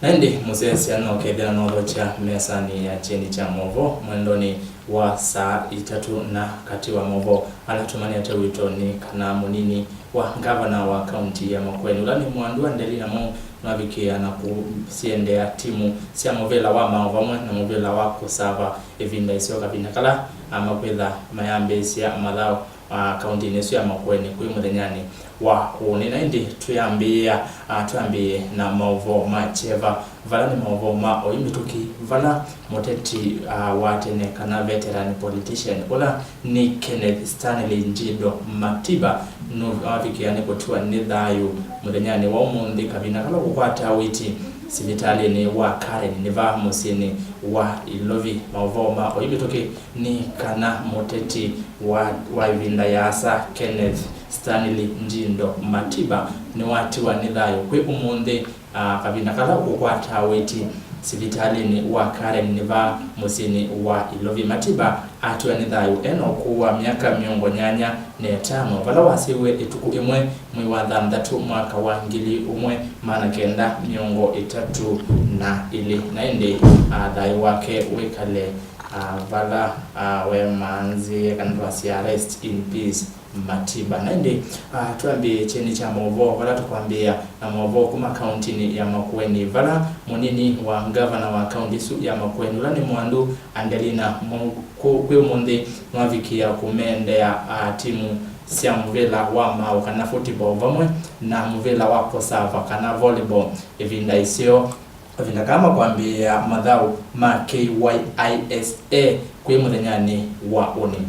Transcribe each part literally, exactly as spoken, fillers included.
Na ĩndĩ mũsyaĩĩsya no kethĩa na nothokya mesanĩ ya kyeni kya maũvoo mwendonĩ wa saa itatũ na katĩ wa maũvoo ala tũmanĩte witũ nĩ kana mũnini wa ngavana wa kaunti ya Makueni, ũla nĩ Mwandu Adelina Mou, nwavikĩĩa na kũsyendea timu sya mũvĩla wa maũ vamwe na mũvĩla wa kũsava ĩvinda ĩseo kavinda kala makwĩtha mayambĩĩsya mathaũ a, kauntinĩ ĩsu ya Makueni kwĩ mũthenyanĩ wa ũnĩ. Na ĩndĩ twĩambĩĩa, a, twambĩĩe na maũvoo ma kyeva, vala nĩ maũvoo ma oyu mĩtũkĩ, vala mũteti, a, wa tene kana veteran politician ũla nĩ Kenneth Stanley Njindo Matiba nũwavikĩa nĩ kũtiwa nĩ thayũ mũthenyanĩ wa ũmũnthĩ kavinda kala ũkũkwata ũiiti sivitalĩnĩ wa Karen nĩ va mũsyĩnĩ wa Ilovi. Maũvoo ma oyu mĩtũkĩ nĩ kana mũteti wa, wa ĩvinda yaasa Kenneth Stanley Njindo Matiba nĩwatiwa nĩ thayũ kwĩ ũmũnthĩ, a, kavinda kala ũkũkwata ũiiti sivitalĩnĩ wa Karen nĩ va mũsyĩnĩ wa Ilovi. Matiba atiwa nĩ thayũ e na ũkũũ wa myaka mĩongo nyanya na ĩtano, vala wasyaiwe ĩtukũ ĩmwe mwei wa thanthatũ mwaka wa ngili ĩmwe maana kenda mĩongo ĩtatũ na ĩlĩ. Na ĩndĩ, a, thayũ wake wĩkale, a, vala, a, wemanzĩe kana twasya rest in peace Matiba. Na ĩndĩ, a, twambĩĩe kyeni kya maũvoo vala tũkwambĩĩa na maũvoo kuma kauntinĩ ya Makueni, vala mũnini wa ngavana wa kaunti ĩsu ya Makueni, ũla nĩ Mwandu Adelina Mou, kũ-, kwĩ ũmũnthĩ nwavikĩĩa kũmendea, a, timu sya mũvĩla wa maũ kana football vamwe na mũvĩla wa kũsava kana volleyball ĩvinda ĩseo, kavinda kaa makwambĩĩa mathaũ ma K Y I S A kwĩ mũthenyanĩ wa ũnĩ.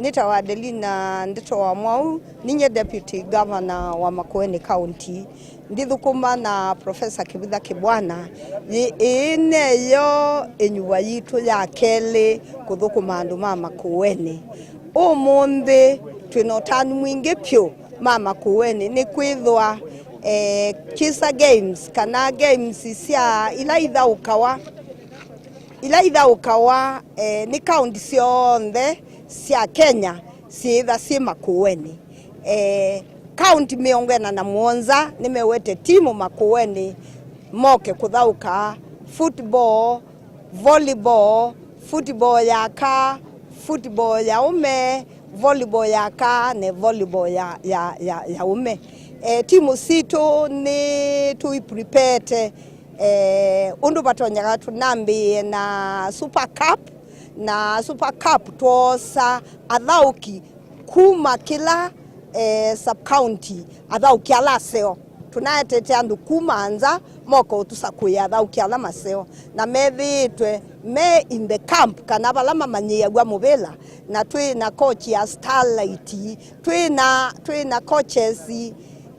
Nĩtawa Adelina Ndeto wa Mwau, ninyie Deputy Governor wa Makueni County. Ndithũkũma na Professor Kĩvutha Kĩbwana. Yĩ-, ĩĩ neyo ĩnyuva yitũ ya kelĩ kũthũkũma andũ ma Makueni. Ũmũnthĩ twĩ na ũtanu mwingĩ vyũ ma Makueni nĩkwĩthwa, eh, Kisa Games kana games sya ila ithaũkawa, ila ithaũkawa, eh, nĩ kaunti syonthe sya Kenya syĩtha syĩ Makueni. Eh, kaunti mĩongo ĩna na mũonza nĩmewete timu Makueni moke kũthaũka football, volleyball, football ya aka, football ya aũme, volleyball ya aka, ne volleyball ya, ya, ya, ya aũme. Eh, timu sitũ nĩ tũipreparete, eh, ũndũ vatonyaga tũnambĩĩe na Super Cup, na Super Cup twoosa athaũki kuma kĩla, eh, sub county, athaũki ala aseo. Tũnaetete andũ kuma nza moka ũtũsakũĩa athaũki ala maseo, na methĩĩtwe me in the camp, kana vala mamanyĩĩaw'a mũvĩla, na twĩ na coach ya Starlight, twĩ na, twĩ na coaches,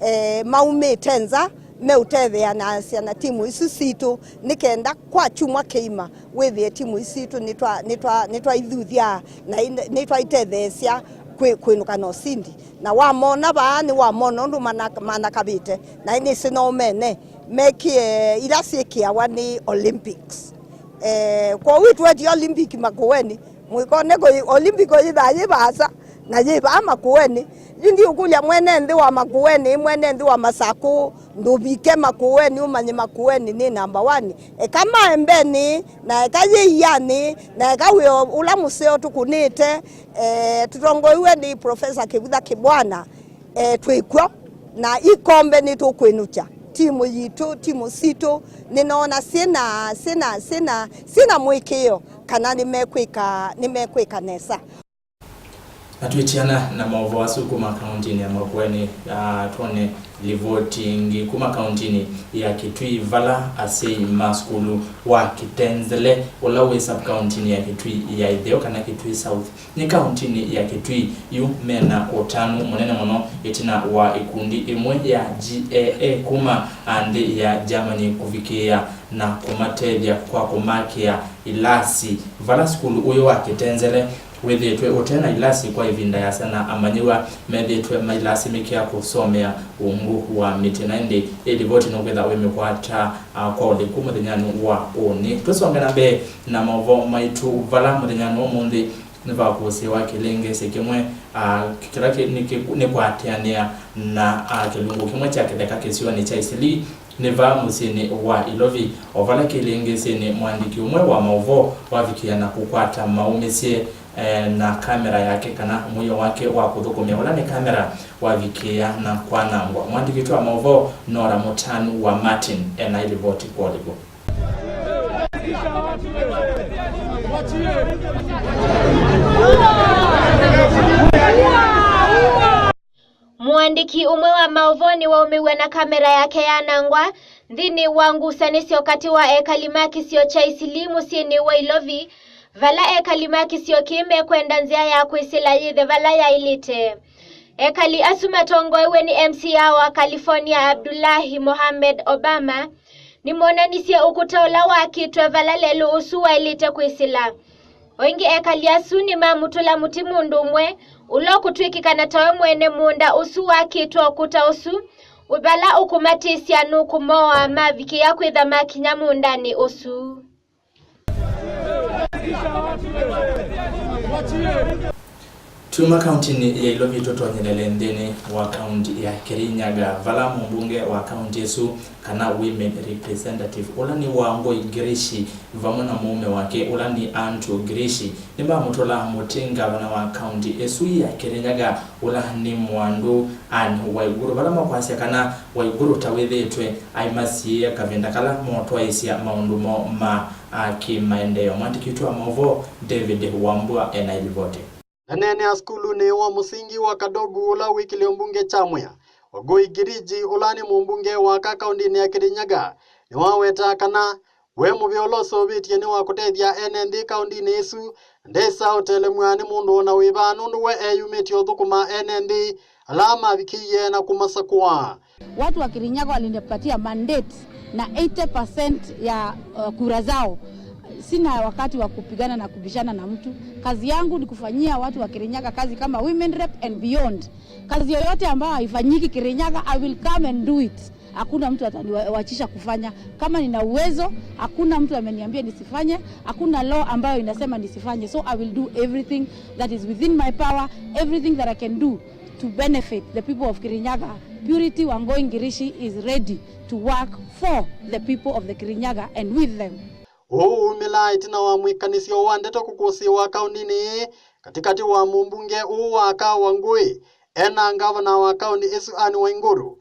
eh, maumĩte nza meũtetheanasya na timu isu sitũ, nĩ kenda kwa kyumwa kĩima wĩthĩe timu ii sitũ nĩtwa-, nĩtwa-, nĩtwaithuthya na i-, nĩtwaitetheesya kwĩ-, kwĩnũka na ũsindi. Na wamona vaa, nĩwamona ũndũ mana-, manakavĩte, na nĩsĩ no mene mekĩe ila syĩkĩawa nĩ Olympics. Eh, kwoou itwetye Olympic Makueni, mũikone kũi-, Olympic yĩthaa yĩ vaasa, na yĩ vaa Makueni. Yu ndiũkũlya mwene nthĩ wa Makueni, mwene nthĩ wa Masakũ, ndũvike Makueni, ũmanye Makueni nĩ number one. Eka Maembeni, na eka yĩ Ianĩ, na eka wĩ o ũla mũseo tũkũnĩte, eh, tũtongoiwe nĩ Professor Kĩvutha Kĩbwana, eh, twĩ kw'o, na ikombe nĩtũkwĩnũkya. Timu yitũ, timu sitũ, nĩnoona syĩna, syĩna, syĩna, syĩna mũĩkĩĩo kana nĩmekwĩka, nĩmekwĩka nesa. Na twĩtiana na maũvoo asu kuma kauntinĩ ya Makueni, ah, twone livoti ĩngĩ kuma kauntinĩ ya Kitui, vala asyai ma sukulu wa Kitenzele, ũla wĩ sub-kauntinĩ ya Kitui ya ĩtheo, kana Kitui South, nĩ kauntinĩ ya Kitui, yu mena ũtanu mũnene mũno ĩtina wa ĩkundi ĩmwe ya G A A kuma, ah, nthĩ ya Germany kũvikĩĩa na kũmatethya kwa kũmakĩa ilasi, vala sukulu ũyũ wa Kitenzele wĩthĩĩtwe ũte na ilasi kwa ĩvinda yĩasa, na amanyĩw'a methĩĩtwe mailasimĩkĩa kũsomea ungu wa mĩtĩ. Na ĩndĩ ĩ livoti nũkwĩtha wĩmĩkwata, ah, kwa ũliku mũthenyanĩ wa ũnĩ. Tũsonge na mbee na maũvoo maitũ, vala mũthenyanĩ wa ũmũnthĩ Nĩvakũsĩĩwa kĩlĩngĩsĩ kĩmwe, a, kĩla kĩ-, nĩ kĩ-, nĩkwatĩanĩa na, a, kĩlungu kĩmwe kya kĩtheka kĩsionĩ kya Isilii, nĩ vaa mũsyĩnĩ wa Ilovi, o vala kĩlĩngĩsĩnĩ mũandĩki ũmwe wa maũvoo wavikĩĩa na kũkwata maũmĩsye, e, na kamera yake, kana mũio wake wa kũthũkũmĩa ũla nĩ kamera, wavikĩĩa na kwanangwa. Mũandĩki witũ wa maũvoo Nora Mũtanu wa Martin ena ĩlivoti kwa ũliku. Mũandĩki ũmwe wa maũvoo nĩwaũmĩw'e na kamera yake yanangwa nthĩnĩ wa ngusanĩsyo katĩ wa ekali ma kĩsio kya Isilii mũsyĩnĩ wa Ilovi, vala ekali ma kĩsio kĩĩ mekwenda nzĩa ya kwĩsĩla yĩthe vala yaĩlĩte. Ekali asu matongoew'e nĩ M C A wa California, Abdullahi Mohamed Obama, nĩmonanisye ũkũta ũla wakĩtwe vala lelũ ũsu waĩlĩte kwĩsĩla. O ĩngĩ, ekali asu nĩmamũtũla mũtĩ mũndũ ũmwe ũla ũkũtw'ĩkĩkana tawe mwene mũũnda ũsu wakĩtwe ũkũta ũsu, vala ũkũmatĩsya nũkũmoa mavikĩĩa kwĩtha makinya mũũndanĩ ũsu. Twuma kauntinĩ ya Ilovi tũtonyelele nthĩnĩ wa kaunti ya Kirinyaga, vala mũmbunge wa kaunti ĩsu, kana women representative, ũla nĩ Wangũi Girishi, vamwe na mũũme wake, ũla nĩ Antu Girishi, nĩmamũtũla mũtĩ ngavana wa kaunti ĩsu ya Kirinyaga, ũla nĩ Mwandu Anne Waiguru, vala makwasya kana Waiguru ta wĩthĩĩtwe aimasiĩĩa kavinda kala motwaĩĩsya maũndũ moo ma, a, kĩmaendeeo. Mwandĩki witũ wa maũvoo David Wambua ena ĩlivoti. Aneenea sukulunĩ wa mũsingi wa Kadogu ũla wĩ kĩlĩo mbunge kya Mwea, Wangũi Girishi, ũla nĩ mũmbunge wa aka kauntinĩ ya Kirinyaga, nĩwawetaa kana we mũvĩa ũla ũseũvĩtye nĩ wa kũtethya ene nthĩ kauntinĩ ĩsu, ndesa ũtelemw'a nĩ mũndũ o na wĩva, nũndũ we eyumĩtye ũthũkũma ene nthĩ ala mavikĩie na kũmasakũa. Watu wa Kirinyaga walinipatia mandate na eighty percent ya, uh, kura zao. Sina wakati wa kupigana na kubishana na mtu. Kazi yangu ni kufanyia watu wa Kirinyaga kazi kama women rep and beyond. Kazi yoyote ambayo haifanyiki Kirinyaga, I will come and do it. Hakuna mtu ataniwachisha kufanya. Kama nina uwezo, hakuna mtu ameniambia nisifanye, hakuna law ambayo inasema nisifanye. So I will do everything that is within my power, everything that I can do to benefit the people of Kirinyaga. Purity Wangũi Girishi is ready to work for the people of the Kirinyaga and with them. Ũu umĩlaa ĩtina wa mwĩkanĩsyo wa ndeto kũkũsĩĩwa kauntinĩ ĩĩ katĩkatĩ wa mũmbunge ũũ wa aka Wangũi ena ngavana wa kaunti ĩsu Anne Waiguru.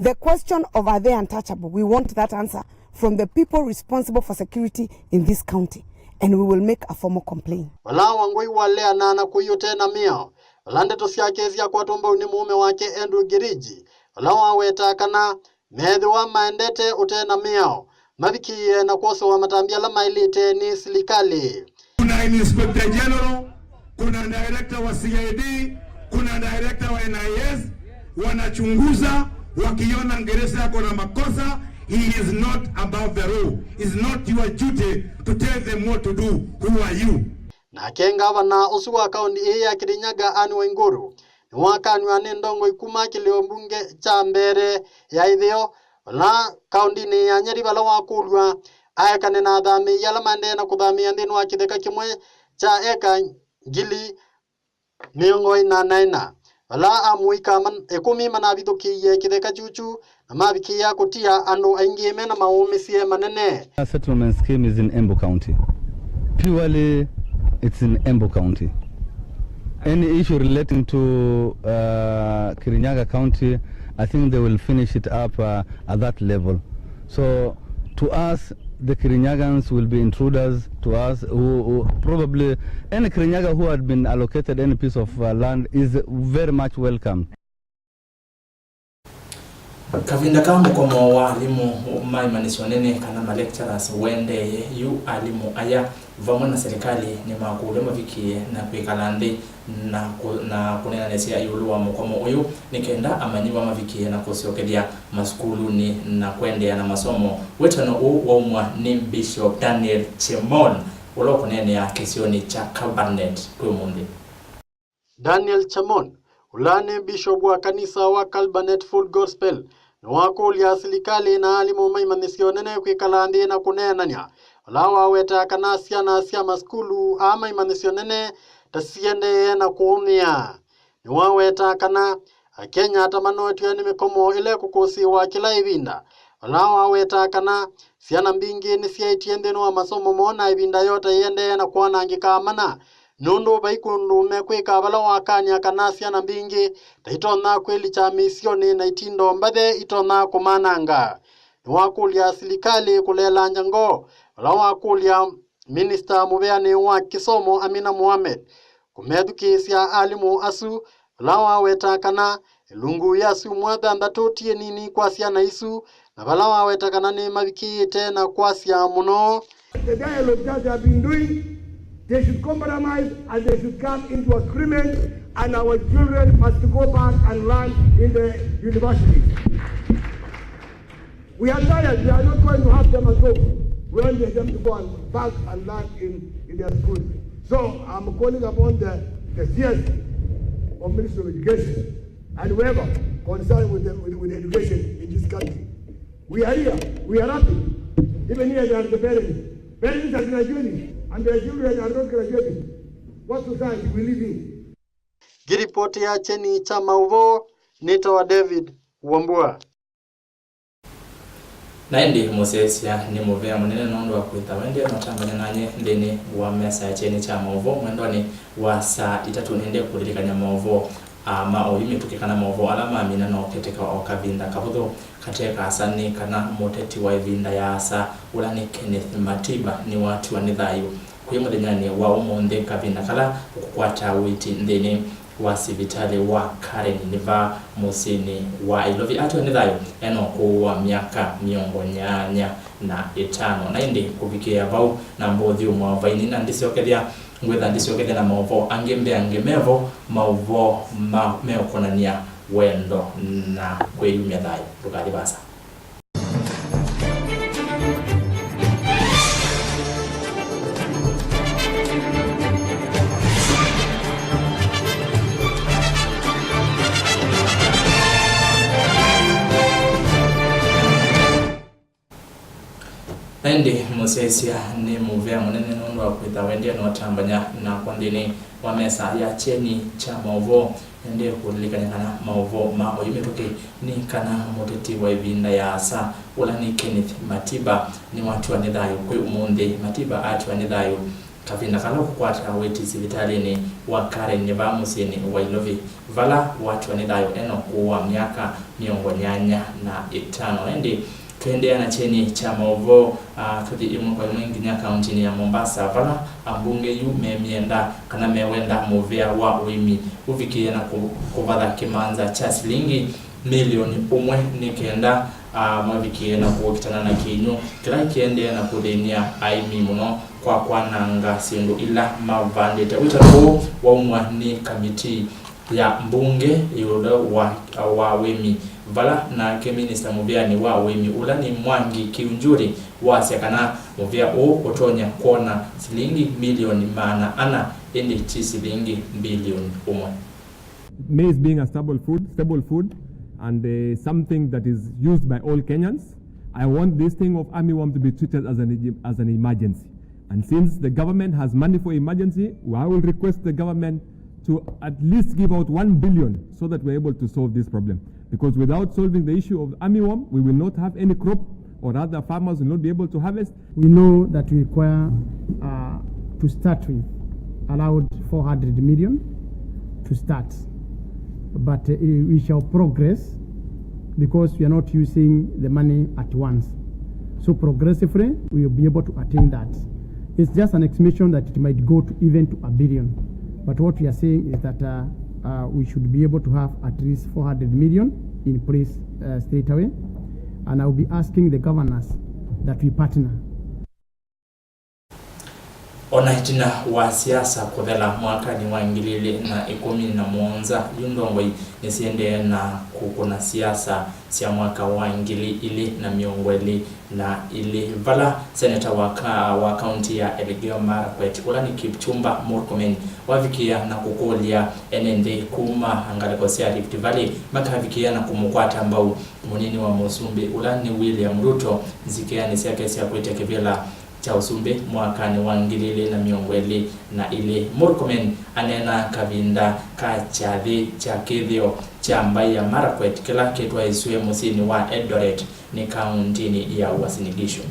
The question of are they untouchable, we want that answer from the people responsible for security in this county, and we will make a formal complaint. Vala Wangũi waleanaa na kũi ũte na mĩao, vala ndeto syake syakwatwa mbau nĩ mũũme wake Andrew Girishi, vala wawetaa kana meethĩwa maendete ũte na mĩao, mavikĩĩe na kwosewa matambya ala maĩlĩte nĩ silikalĩ. Kuna Inspector General, kuna director wa C I D, kuna director wa N I S, wanachunguza, wakiona Ngeresi ako na makosa, he is not above the rule. It's not your duty to tell them what to do. Who are you? Nake ngavana ũsu wa kaunti ĩĩ ya Kirinyaga, Anne Waiguru, nĩwakanw'a nĩ ndongoi kuma kĩlĩo mbunge kya mbere ya ĩtheo, vala kauntinĩ ya Nyeri, vala wakũlw'a aekane na athamĩi ala maendee na kũthamĩĩa nthĩnĩ wa kĩtheka kĩmwe kya eka ngili mĩongo ĩna na ĩna, vala amũika man-, ĩkũmi manavithũkĩie kĩtheka kyukyu na mavikĩĩa kũtia andũ aingĩ mena maũmĩsye manene. Our settlement scheme is in Embu County. Purely, it's in Embu County. Any issue relating to, uh, Kirinyaga County, I think they will finish it up, uh, at that level. So, to us, the Kirinyagans will be intruders to us, who, who probably any Kirinyaga who had been allocated any piece of, uh, land is very much welcome. Kavinda ka mũkomo wa alimũ ma imanyĩsyo nene kana ma lecturers wendeeye yu, alimũ aya vamwe na silikalĩ nĩmakũlw'a mavikĩe na kwĩkala nthĩ na kũ-, na kũneenanĩsya ĩũlũ wa mũkomo ũyũ, nĩ kenda amanyĩw'a mavikĩe na kũsyokethya masukulunĩ na kũendeea na masomo. Wĩtano ũũ waumw'a nĩ Bishop Daniel Chemon, ũla ũkũneenea kĩsionĩ kya Kabarnet kwĩ ũmũnthĩ. Daniel Chemon, ũla nĩ Bishop wa kanisa wa Kabarnet Full Gospel, nĩwakũlya silikalĩ na alimũ ma imanyĩsyo nene kwĩkala nthĩ na kũneenany'a, vala wawetaa kana syana sya masukulu aa ma imanyĩsyo nene siendee na kũũmĩa. Nĩwawetaa kana Akenya ata manoetw'e nĩ mĩkomo ĩla ĩkũkũsĩĩwa kĩla ĩvinda, vala wawetaa kana syana mbingĩ nĩsyaĩtye nthĩnĩ wa masomo moo na ĩvinda yoo ta ĩendee na kwanangĩka mana, nũndũ vai kũndũ mekwĩka vala wakany'a kana syana mbingĩ ta itonya kwĩlikya mĩisyonĩ na itindo mbathe itonya kũmananga. Nĩwakũlya silikalĩ kũleelangya ngoo vala wakũlya minista mũveanĩ wa kĩsomo Amina Mohamed kũmethukĩĩsya alimũ asu, vala waweta kana ĩlungu ya syumwa thanthatũ ti ĩnini kwa syana isu, na vala waweta kana nĩmavikĩĩte na kwasya mũno. The dialogue that they have been doing, they should compromise and they should come into agreement, and our children must go back and learn in the university. We are tired. We are not going to have them at home. We want them to go and back and learn in, in their schools. So I'm calling upon the, the C S or Ministry of Education and whoever concerned with, the, with, with education in this country. We are here. We are happy. Even here, they are the parents. Parents are graduating, and their children are not graduating. What society we live in? Ngĩripotĩa kyeni kya maũvoo, nĩtawa David Wambua. Na ĩndĩ mũsyaĩĩsya nĩ mũvea mũnene nũndũ wa kwĩtha waendie na ũtambany'a nany'e nthĩnĩ wa mesa ya kyeni kya maũvoo mwendwanĩ wa saa itatũ. Nĩndĩ kũlilikany'a maũvoo, aa, ma oyu mĩtũkĩ kana maũvoo ala mamina na ũketeka o kavinda kavũthũ kate kaasa nĩ kana mũteti wa ĩvinda yaasa ũla nĩ Kenneth Matiba nĩwatiwa nĩ thayũ kwĩ mũthenyanĩ wa ũmũnthĩ, kavinda kala ũkũkwata ũiiti nthĩnĩ wa sivitalĩ wa Karen nĩ vaa mũsyĩnĩ wa Ilovi. Atiwa nĩ thayũ ena ũkũũ wa myaka mĩongo nyanya na ĩtano. Na ĩndĩ kũvikĩĩa vau, namba ũthyũmũa vaini na ndisyokethya, ngwĩtha ndisyokethya na maũvoo angĩ mbeange mevo, maũvoo ma meũkonany'a wendo na kwĩyumya thayũ. Ndũkathi vaasa. Na ĩndĩ mũsyaĩĩsya nĩ mũvea mũnene nũndũ wa kwĩtha wendie na ũtambany'a nakwa nthĩnĩ wa mesa ya kyeni kya maũvoo. Nĩndĩ kũlilikany'a kana maũvoo ma oyu mĩtũkĩ nĩ kana mũteti wa ĩvinda yaasa ũla nĩ Kenneth Matiba nĩwatiwa nĩ thayũ kwĩ ũmũnthĩ. Matiba atiwa nĩ thayũ kavinda kala ũkũkwata ũiiti sivitalĩnĩ wa Karen nĩ vaa mũsyĩnĩ wa Ilovi, vala watiwa nĩ thayũ ena ũkũũ wa myaka mĩongo nyanya na ĩtano. Ĩndĩ tũendeea na kyeni kya maũvoo, ah, tũthi ĩmwe kwa ĩmwe nginya kauntinĩ ya Mombasa, vala ambunge yu memyenda kana mewenda mũvea wa ũĩmi ũvikĩe na kũ-, kũvatha kĩmanza kya silingi milioni ũmwe nĩ kenda, ah, mavikĩe na kũkitana na kĩnyũ kĩla kĩendee na kũthĩny'a aĩmi mũno kwa kwananga syĩndũ ila mavandĩte. Wĩtano ũũ waumwa nĩ kamitii ya mbunge ĩũlũ wa, wa ũĩmi, vala nake minista mũvĩanĩ wa ũĩmi ũla nĩ Mwangi Kiunjuri wasya kana mũvĩa ũũ ũtonya kwona silingi milioni maana ana, ĩndĩ ti silingi mbilioni ũmwe. Maize being a staple food, staple food, and, uh, something that is used by all Kenyans, I want this thing of armyworm to be treated as an, as an emergency. And since the government has money for emergency, I will request the government to at least give out one billion so that we're able to solve this problem. Because without solving the issue of armyworm, we will not have any crop, or rather farmers will not be able to harvest. We know that we require, uh, to start with, around four hundred million to start. But, uh, we shall progress because we are not using the money at once. So progressively, we will be able to attain that. It's just an estimation that it might go to even to a billion. But what we are saying is that, uh, uh, we should be able to have at least four hundred million in place, uh, straight away. And I will be asking the governors that we partner. O na ĩtina wa siasa kũthela mwakanĩ wa ngili ilĩ na ĩkũmi na mũonza, yu ndongoi nĩsiendee na kũkũna siasa sya mwaka wa ngili ilĩ na mĩongo ĩlĩ na ilĩ, vala seneta wa ka-, wa kaunti ya Elgeyo Marakwet, ũla nĩ Kipchumba Murkomen, wavikĩĩa na kũkũlya ene nthĩ kuma ngalĩko sya Rift Valley makavikĩĩa na kũmũkwata mbau mũnini wa mũsumbĩ, ũla nĩ William Ruto, nzikĩanĩ syake sya kwĩtya kĩvĩla kya ũsumbĩ mwakanĩ wa ngili ilĩ na mĩongo ĩlĩ na ilĩ. Murkomen aneena kavinda ka kyathĩ kya kĩthĩo kya mbaĩ ya Marakwet kĩla kĩtwaĩsw'e mũsyĩnĩ wa Eldoret nĩ kaũntĩnĩ ya Uasin Gishu.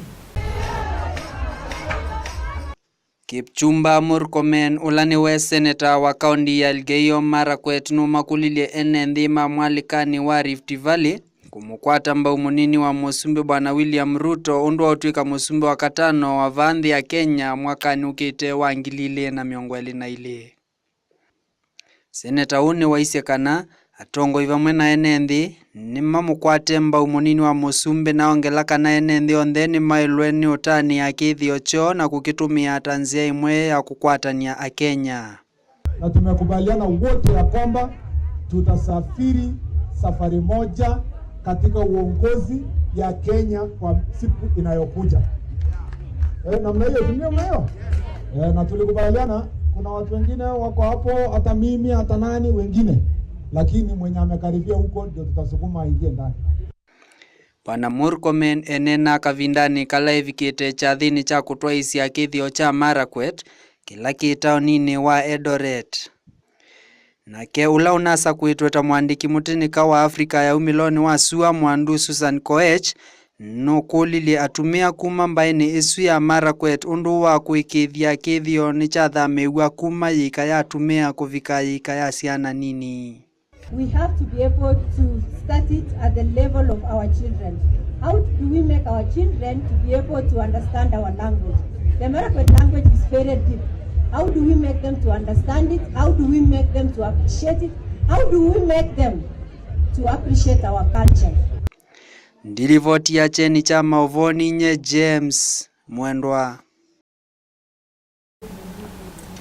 Kipchumba Murkomen, ũla nĩwe seneta wa kaũnti ya Elgeyo Marakwet, nũmakũlilye ene nthĩ ma mwalĩkanĩ wa Rift Valley kũmũkwata mbau mũnini wa mũsumbĩ Bwana William Ruto, ũndũ waũtw'ĩka mũsumbĩ wa katano wa vaa nthĩ ya Kenya mwakanĩ ũkĩte wa ngili ilĩ na mĩongo ĩlĩ na ilĩ. Seneta ũũ nĩwaisye kana atongoi vamwe na ene nthĩ nĩmamũkwate mbau mũnini wa mũsumbĩ, na ongela kana ene nthĩ onthe nĩmaĩlwe nĩ ũtanĩa kĩthĩo kyoo na kũkĩtũmĩa ta nzĩa ĩmwe ya kũkwatany'a Akenya. Na tumekubaliana wote ya kwamba tutasafiri safari moja katika uongozi ya Kenya kwa siku inayokuja. Eh, namna hiyo, si ndio namna hiyo? Eh, na tulikubaliana, kuna watu wengine wako hapo, hata mimi, hata nani wengine, lakini mwenye amekaribia huko ndio tutasukuma aingie ndani. Bwana Murkomen eneenaa kavindanĩ kala evikĩte kyathĩnĩ kya kũtwaĩĩsya kĩthĩo kya Marakwet, kĩla kĩ taoninĩ wa Eldoret. Nake ũla ũnasakũĩtwe ta mũandĩki mũtĩnĩka wa Africa ya umĩlonĩ wa sua, Mwandu Susan Koech, nũkũlilye atumĩa kuma mbaĩnĩ ĩsu ya Marakwet ũndũ wa kũĩkĩĩthya kĩthĩo nĩkyathamĩĩw'a kuma yĩika ya atumĩa kũvika yĩika ya syana nini. We have to be able to start it at the level of our children. How do we make our children to be able to understand our language? The Marakwet language is very deep. How do we make them to understand it? How do we make them to appreciate it? How do we make them to appreciate our culture? Ndilivoti ya kyeni kya maũvoo ninye James Mwendwa.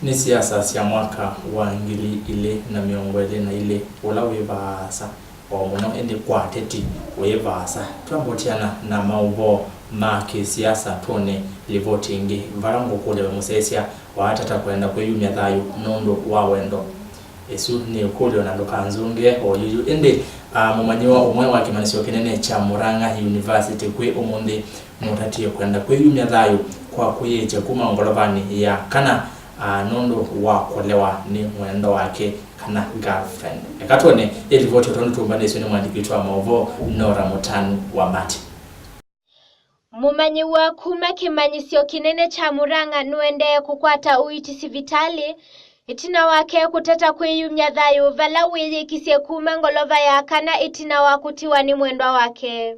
Nĩ siasa sya mwaka wa ngili ilĩ na mĩongo ĩlĩ na ilĩ ũla wĩ vaasa o mũno, ĩndĩ kwa ateti wĩ vaasa. Twambotiana na maũvoo ma kĩsiasa, twone livoti ĩngĩ, vala ngũkũlya we mũsyaĩĩsya, waatata kwenda kwĩyumya thayũ nũndũ wa wendo? Ĩsu nĩ ĩkũlyo na ndũkanzũngĩe o yuyu. Ĩndĩ, a, mũmanyĩw'a ũmwe wa kĩmanyĩsyo kĩnene kya Murang'a University kwĩ ũmũnthĩ nũtatie kwenda kwĩyumya thayũ kwa kwĩyĩkya kuma ngolovanĩ ya kana, a, nũndũ wa kũlewa nĩ mwendwa wake kana girlfriend. Eka twone ĩlivoti o tondũ tũmbanĩsw'e nĩ mwandĩki witũ wa maũvoo Nora Mũtanu wa Mati. Mũmanyĩw'a kuma kĩmanyĩsyo kĩnene kya Murang'a nũendee kũkwata ũiiti sivitalĩ, ĩtina wake kũtata kwĩyumya thayũ vala wĩyĩkisye kuma ngolova ya kana ĩtina wa kũtiwa nĩ mwendwa wake.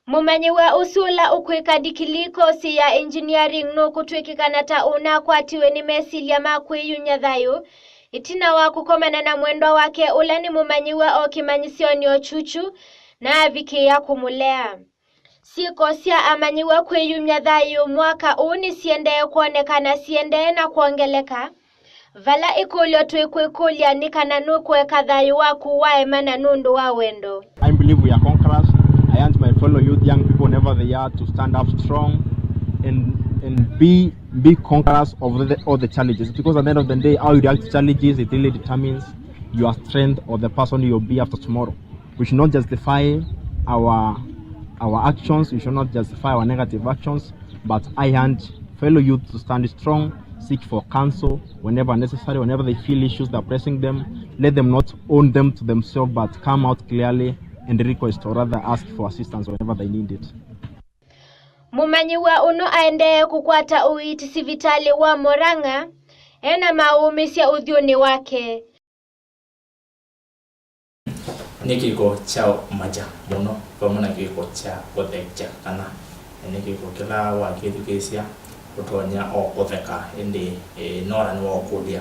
Mũmanyĩw'a ũsu ũla ũkwĩka ndikilii kosi ya engineering nũkũtw'ĩkĩkana ta ũnakwatiwe nĩ mesilya ma kwĩyumya thayũ ĩtina wa kũkomana na mwendwa wake ũla nĩ mũmanyĩw'a o kĩmanyĩsyonĩ o kyukyu na avikĩĩa kũmũlea. Syĩko sya amanyĩw'a kwĩyumya thayũ mwaka ũũ nĩsiendee kwonekana siendee na kwongeleka, vala ĩkũlyo twĩkwĩkũlya nĩ kana nũkũeka thayũ waku waemana nũndũ wa wendo. I believe we are conquerors. I urge my fellow youth, young people, whenever they are, to stand up strong and, and be, be conquerors of the, all the challenges, because at the end of the day, how you react to challenges, it really determines your strength or the person you'll be after tomorrow. We should not justify our, our actions. We should not justify our negative actions. But I urge fellow youth to stand strong, seek for counsel whenever necessary, whenever they feel issues that are pressing them. Let them not own them to themselves, but come out clearly and request or rather ask for assistance whenever they need it. Mũmanyĩw'a ũno aendee kũkwata ũiiti sivitalĩ wa Murang'a ena maũũmĩsya ũthyũnĩ wake. Nĩ kĩko kya ũmakya mũno vamwe na kĩko kya kũthekya, kana nĩ kĩko kĩla wakĩthukĩĩsya ũtonya o kũtheka. Ĩndĩ, ĩ, Nora nĩwaũkũlya,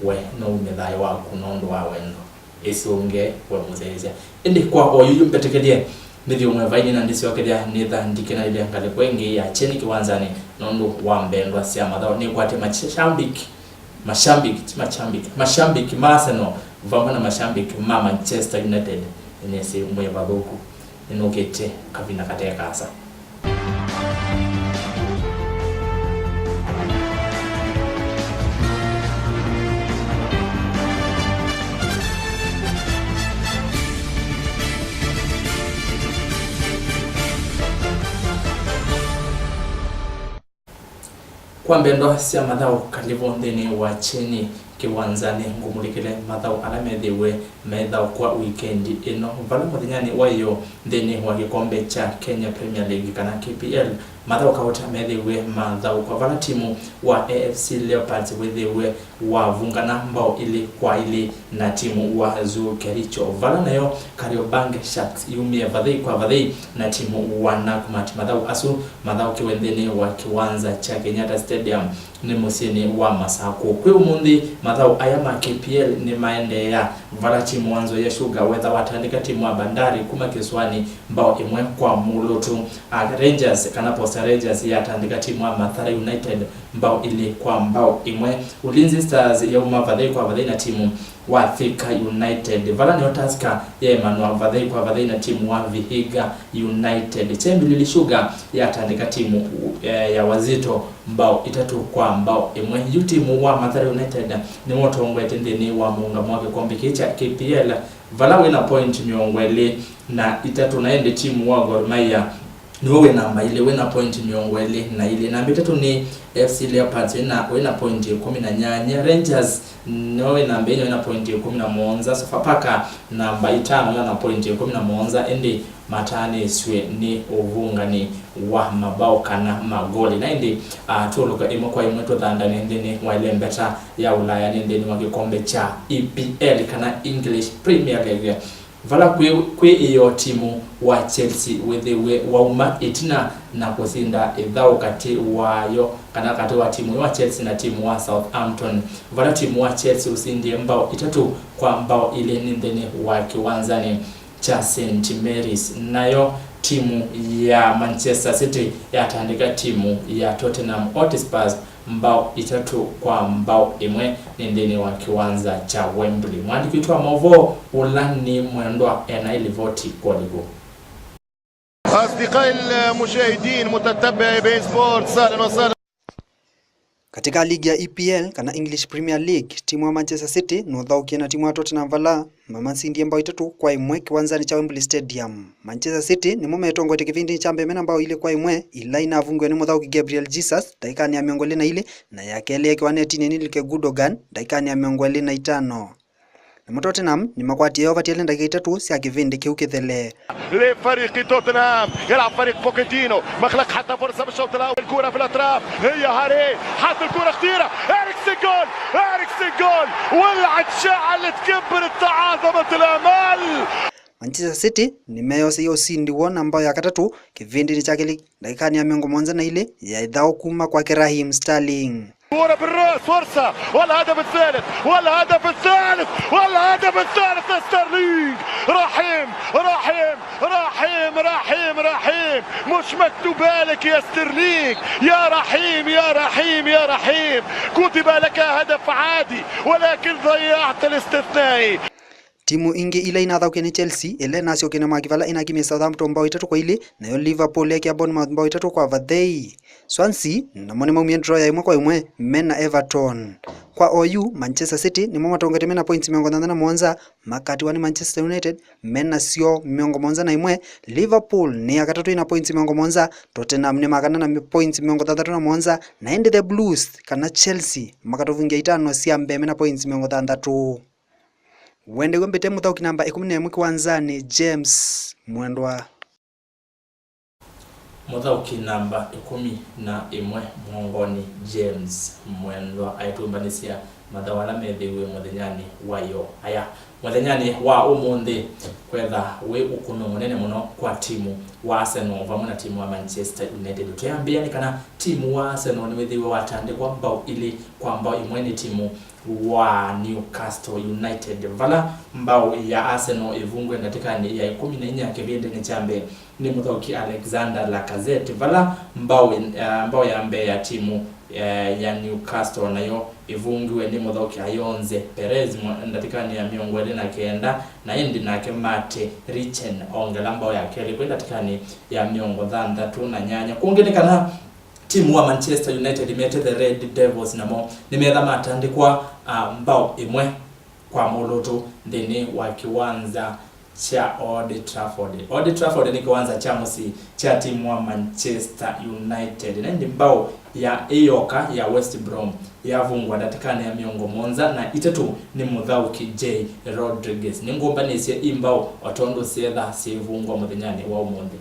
we nũumye thayũ waku nũndũ wa wendo? Ĩsũnge we mũsyaĩĩsya. Ĩndĩ kwa oyuyu mbetĩkĩlye nĩthi ũmwe vaini na ndĩsyokethya nĩtha ndikenanĩlya ngalĩko ĩngĩ ya kyeni kĩwanzanĩ nũndũ wa mbendwa sya mathaũ. Nĩkwatĩ mashambiki, mashambiki, ti mashambiki, mashambiki ma Arsenal vamwe na mashambiki ma Manchester United. Nĩnĩsĩ mwĩ vathũku. Nĩnũkĩte kavinda kate kaasa. Mbendwa sya mathaũ, kalivũ nthĩnĩ wa kyeni kĩwanzanĩ ngũmũlikĩle mathaũ ala methĩiwe methaũkwa wikendi ĩno, vala mũthenyanĩ wa ĩyoo nthĩnĩ wa kĩkombe kya Kenya Premier League kana K P L, mathaũ kauta methĩiwe mathaũkwa, vala timu wa A F C Leopards wĩthĩiwe wavungana mbao ilĩ kwa ilĩ na timu wa Zoo Kericho, vala nayo Kariobangi Sharks yumie vathei kwa vathei na timu wa Nakumatt. Mathaũ asu mathaũkiwe nthĩnĩ wa kĩwanza kya Kenyatta Stadium nĩ mũsyĩnĩ wa Masakũ. Kwĩ ũmũnthĩ, mathaũ aya ma K P L nĩmaendeea, vala timu wa Nzoia Sugar wetha watandĩka timu wa Bandari kuma kĩsũanĩ mbao ĩmwe kwa mũlũtũ. A, Rangers kana Posta Rangers yatandĩka timu wa Mathare United mbao ilĩ kwa mbao ĩmwe. Ulinzi Stars yauma vathei kwa vathei na timu wa Thika United, vala nĩyo Tusker yeemanwa vathei kwa vathei na timu wa Vihiga United. Chemelil Sugar yatandĩka timu, eh, ya Wazito mbao itatũ kwa mbao ĩmwe. Yu timu wa Mathare United nĩwotongwete nthĩnĩ wa mũũngamo wa kĩkombe kĩĩ kya K P L, vala wĩna point mĩongo ĩlĩ na itatũ, na ĩndĩ timu wa Gor Mahia nĩwe wĩ namba ilĩ, wĩ na point mĩongo ĩlĩ na ilĩ. Namba itatũ nĩ F C Leopards, wĩ na, wĩ na point ĩkũmi na nyanya. Rangers nĩwe wĩ namba inya, wĩ na point ĩkũmi na mũonza. Sofapaka namba itano, wĩ na point ĩkũmi na mũonza, ĩndĩ mataanĩsw'e nĩ ũvũngani wa mabao kana magoli. Na ĩndĩ, ah, tũũlũka ĩmwe kwa ĩmwe tũthandane nthĩnĩ wa ĩlembeta ya Ulaya nĩ nthĩnĩ wa kĩkombe kya E P L kana English Premier League. Vala kwĩ, kwĩ ĩyoo timu wa Chelsea wĩthĩwe wauma ĩtina na kũsinda ĩthaũ katĩ wayo, kana katĩ wa timu wa Chelsea na timu wa Southampton, vala timu wa Chelsea ũsindie mbao itatũ kwa mbao ilĩ nĩ nthĩnĩ wa kĩwanzanĩ kya Saint Mary's. Nayo timu ya Manchester City yatandĩka timu ya Tottenham Hotspurs mbao itatũ kwa mbao ĩmwe nĩ nthĩnĩ wa kĩwanza kya Wembley. Mwandĩki witũ wa maũvoo ũla nĩ Mwendwa ena ĩlivoti kwa lĩvũ. أصدقائي المشاهدين متتبعي بين سبورتس، أهلا وسهلا. Katika ligi ya E P L kana English Premier League, timu wa Manchester City nũthaũkie na timu wa Tottenham vala mamasindie mbao itatũ kwa ĩmwe kĩwanzanĩ kya Wembley Stadium. Manchester City nĩmo metongoete kĩvindinĩ kya mbee mena mbao ilĩ kwa ĩmwe, ila inavungiwe nĩ mũthaũki Gabriel Jesus ndaikanĩ ya mĩongo ĩlĩ na ilĩ, na ya kelĩ yekiwa netinĩ nĩ Ilkay Gundogan ndaikanĩ ya mĩongo ĩlĩ na itano. Namo Tottenham nĩmakwatie ovati ĩla ndakĩka itatũ sya kĩvĩndĩ kĩu kĩthele. لفريق توتنهام، يلعب فريق بوكيتينو، مخلق حتى فرصة بالشوط الأول، الكرة في الأطراف، هي هاري، حط الكرة خطيرة، إريكسن جول، إريكسن جول، ولعت شعلت كبرت تعاظمت الآمال. Manchester City nĩmeyoseie ũsindi woo na mbao ya katatũ kĩvĩndĩnĩ kya kelĩ ndakĩkanĩ ya mĩongo mũonza na ilĩ ya ĩthaũ kuma kwake Raheem Sterling. كرة بالراس، فرصة، والهدف الثالث، والهدف الثالث، والهدف الثالث لسترلينج. رحيم، رحيم، رحيم، رحيم، رحيم. مش مكتوبة لك يا سترلينج. يا رحيم، يا رحيم، يا رحيم. كتب لك هدف عادي، ولكن ضيعت الاستثنائي. Timu ingĩ ila inathaũkie nĩ Chelsea, ĩla ĩnasyokie na mwaki vala ĩnakimie Southampton mbao itatũ kwa ilĩ, nayo Liverpool yeekĩa Bournemouth mbao itatũ kwa vathei. Swansea namo nĩmaumie draw ya ĩmwe kwa ĩmwe me na Everton. Kwa oyu, Manchester City nĩmo matongete me na points mĩongo thanthatũ na mũonza, makatiwa nĩ Manchester United me nasyo mĩongo mũonza na ĩmwe. Liverpool nĩ ya katatũ ĩna points mĩongo mũonza, Tottenham nĩ ma kana na points mĩongo thanthatũ na mũonza, na ĩndĩ the Blues kana Chelsea makatũvungia itano sya mbee me na points mĩongo thanthatũ. Wendeew'e mbĩte mũthaũki namba ĩkũmi na ĩmwe kĩwanzanĩ, James Mwendwa. Mũthaũki namba ĩkũmi na ĩmwe mũongonĩ, James Mwendwa, aitũmbanĩsya mathaũ ala methĩiwe mũthenyanĩ wa ĩyoo. Aya, mũthenyanĩ wa ũmũnthĩ, kwetha wĩ ũkũno mũnene mũno kwa timu wa Arsenal vamwe na timu wa Manchester United. Twĩambĩĩa nĩ kana timu wa Arsenal nĩwĩthĩiwe watandĩkwa mbao ilĩ kwa mbao ĩmwe nĩ timu wa Newcastle United, vala mbao ya Arsenal ĩvungwe ndatĩkanĩ ya ĩkũmi na inya kĩvĩndĩnĩ kya mbee nĩ mũthaũki Alexander Lacazette, vala mbao, eh, mbao ya mbee ya timu, eh, ya Newcastle nayo ĩvungiwe nĩ mũthaũki Ayoze Perez mwa-, ndatĩkanĩ ya mĩongo ĩlĩ na kenda, na ĩndĩ nake Mate Richen ongela mbao ya kelĩ kwĩ ndatĩkanĩ ya mĩongo thanthatũ na nyanya. Kũngĩ nĩ kana timu wa Manchester United mete the Red Devils namo nĩmetha matandĩkwa, ah, mbao ĩmwe kwa mũlũtũ nthĩnĩ wa kĩwanza kya Old Trafford. Old Trafford nĩ kĩwanza kya mũsyĩ kya timu wa Manchester United, na ĩndĩ mbao ya ĩyoka ya West Brom yavungwa ndatĩkanĩ ya mĩongo mũonza na itatũ nĩ mũthaũki Jay Rodriguez. Nĩngũmbanĩsye ii mbao o tondũ syeetha syĩvungwa mũthenyanĩ wa ũmũnthĩ.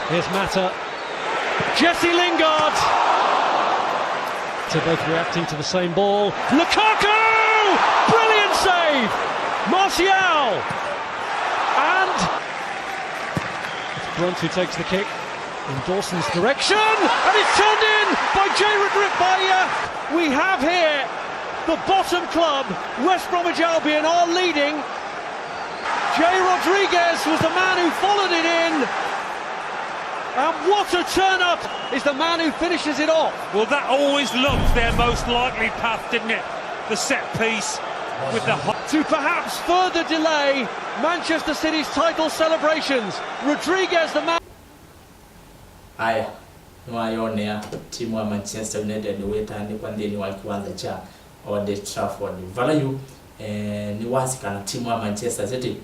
Here's Mata. Jesse Lingard! They're both reacting to the same ball. Lukaku! Brilliant save! Martial! And it's Brunt who takes the kick in Dawson's direction, and it's turned in by Jay Rodri-, by, uh, we have here the bottom club, West Bromwich Albion, are leading. Jay Rodriguez was the man who followed it in. And what a turn up is the man who finishes it off. Well, that always looked their most likely path, didn't it? The set piece with the ho- To perhaps further delay Manchester City's title celebrations. Rodriguez, the man. Aya, nĩwayonea timu wa Manchester United wĩtandĩkwa nthĩnĩ wa kĩwanza kya Old Trafford. Vala yu, eh, nĩwasya kana timu wa Manchester City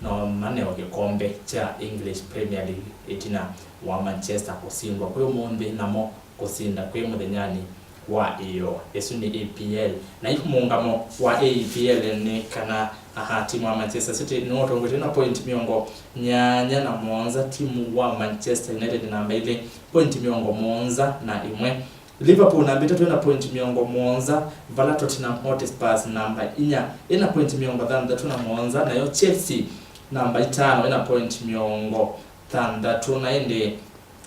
no maneo kĩkombe kya English Premier League ĩtina wa Manchester kũsindwa kwĩ ũmũnthĩ, namo kũsinda kwĩ mũthenyanĩ wa ĩyoo. Ĩsu nĩ E P L. Na yu mũũngamo wa E P L nĩ kana, aha, timu wa Manchester City nĩwatongoetye na point mĩongo nyanya na mũonza, timu wa Manchester United namba ilĩ, point mĩongo mũonza na ĩmwe. Liverpool namba itatũ ĩna point mĩongo mũonza, vala Tottenham Hotspurs namba inya ĩna point mĩongo thanthatũ na mũonza, nayo Chelsea namba itano ĩna point mĩongo thanthatũ, na ĩndĩ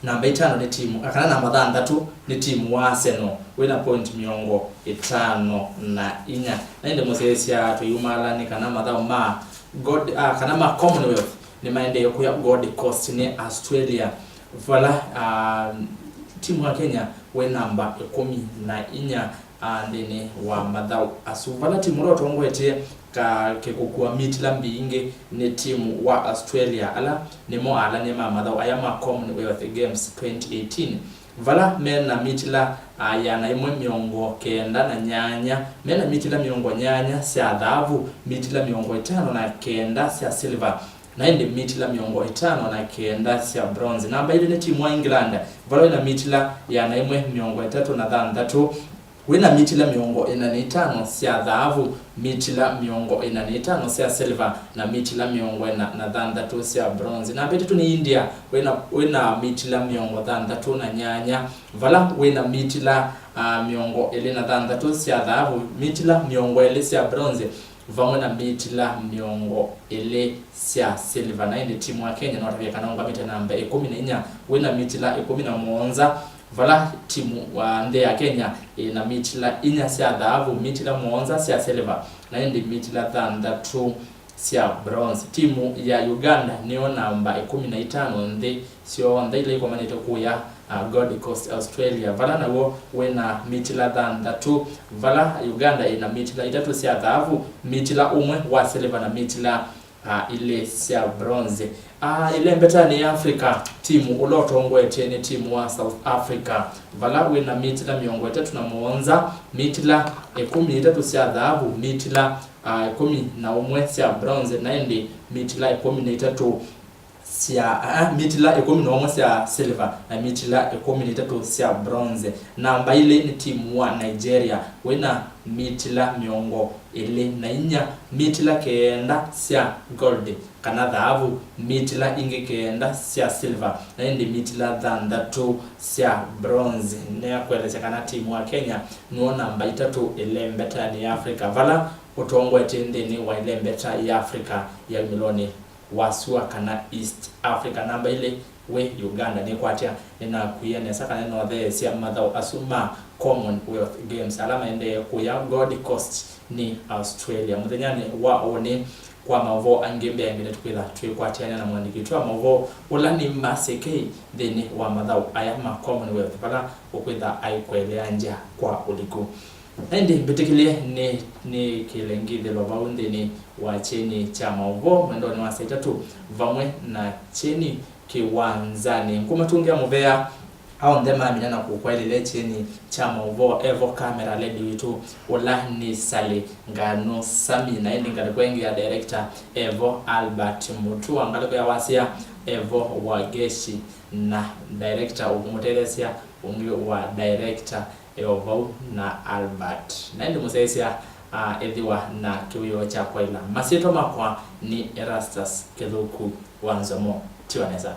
namba itano nĩ timu, kana namba thanthatũ nĩ timu wa Arsenal wĩna point mĩongo ĩtano na inya. Na ĩndĩ mũsyaĩĩsya tũiumala nĩ kana mathaũ ma Gold, ah, kana ma Commonwealth nĩmaendee kũya Gold Coast nĩ Australia, vala, ah, timu wa Kenya wĩ namba ĩkũmi na inya, ah, nthĩnĩ wa mathaũ asu, vala timu ũla ũtongoetye ka kĩkũkua mitila mbingĩ nĩ timu wa Australia, ala nĩmo alany'a ma mathaũ aya ma Commonwealth Games twenty eighteen, vala me na mitila, ah, ĩana ĩmwe mĩongo kenda na nyanya, me na mitila mĩongo nyanya sya thaavu, mitila mĩongo ĩtano na kenda sya silver, na ĩndĩ mitila mĩongo ĩtano na kenda sya bronze. Namba ilĩ nĩ timu wa England, vala wĩ na mitila ĩana ĩmwe mĩongo ĩtatũ na thanthatũ, wĩ na mitila mĩongo ĩna na itano sya thaavu, mitila mĩongo ĩna na itano sya silver, na mitila mĩongo ĩna na thanthatũ sya bronze. Namba itatũ nĩ India, wĩ na, wĩ na mitila mĩongo thanthatũ na nyanya, vala wĩ na mitila, ah, mĩongo ĩlĩ na thanthatũ sya thaavu, mitila mĩongo ĩlĩ sya bronze, vamwe na mitila mĩongo ĩlĩ sya silver. Na ĩndĩ timu wa Kenya no tavye kana ũngamĩte namba ĩkũmi na inya, wĩ na mitila ĩkũmi na mũonza, vala timu wa nthĩ ya Kenya ĩ na mitila inya sya thaavu, mitila mũonza sya silver, na ĩndĩ mitila thanthatũ sya bronze. Timu ya Uganda nĩyo namba ĩkũmi na itano nthĩ syonthe ila ikomanĩte kũya, ah, Gold Coast, Australia, vala naw'o wĩ na mitila thanthatũ, vala Uganda ĩ na mitila itatũ sya thaavu, mitila ũmwe wa silver na mitila, ah, ilĩ sya bronze. Ah, ĩlembetanĩ ya Africa, timu ũla ũtongoetye nĩ timu wa South Africa, vala wĩ na mitila mĩongo ĩtatũ na mũonza, mitila ĩkũmi na itatũ sya thaavu, mitila, ah, ĩkũmi na ũmwe sya bronze, na ĩndĩ mitila ĩkũmi na itatũ sya, ah, mitila ĩkũmi na ũmwe sya silver na mitila ĩkũmi na itatũ sya bronze. Namba ilĩ nĩ timu wa Nigeria, wĩ na mitila mĩongo ĩlĩ na inya, mitila kenda sya gold kana thaavu, mitila ingĩ kenda sya silver, na ĩndĩ mitila thanthatũ sya bronze. Nĩakwelesya kana timu wa Kenya nĩwo namba itatũ ĩlembetanĩ ya Africa, vala ũtongoetye nthĩnĩ wa ĩlembeta ya Africa ya umĩlonĩ wa sua kana East Africa. Namba ilĩ wĩ Uganda nĩkwatya. Nĩnakwie nesa kana nĩnotheesya mathaũ asu ma Commonwealth Games ala maendee kũya Gold Coast nĩ Australia. Mũthenyanĩ wa ũnĩ, kwa maũvoo angĩ mbeange, nĩtũkwĩtha twĩkwatĩanĩa na mũandĩki witũ wa maũvoo ũla nĩ Mercy K nthĩnĩ wa mathaũ aya ma Commonwealth vala ũkwĩtha aikũeleangya kwa ũliku. Na ĩndĩ mbĩtĩkĩlye nĩ nĩkĩle ngĩthĩlwa vau nthĩnĩ wa kyeni kya maũvoo mwendonĩ wa saa itatũ vamwe na kyeni kĩwanzanĩ. Ngũmatũngĩa mũvea. Onthe mamina na kũkwaĩlĩle kyeni kya maũvoo, evo camera lady witũ ũla nĩ Sally Ngano Sami, na ĩndĩ ngalĩko ĩngĩ ya director evo Albert Mutua, ngalĩko ya wasya evo Wageshi, na director ũkũmũtetheesya ũngĩ wa director e o vau na Albert. Na ĩndĩ mũsyaĩĩsya, ah, ethĩwa na kĩwĩoo kya kwaĩla. Masyĩtwa makwa nĩ Erastus Kĩthũku wa Nzomo. Tiwa nesa.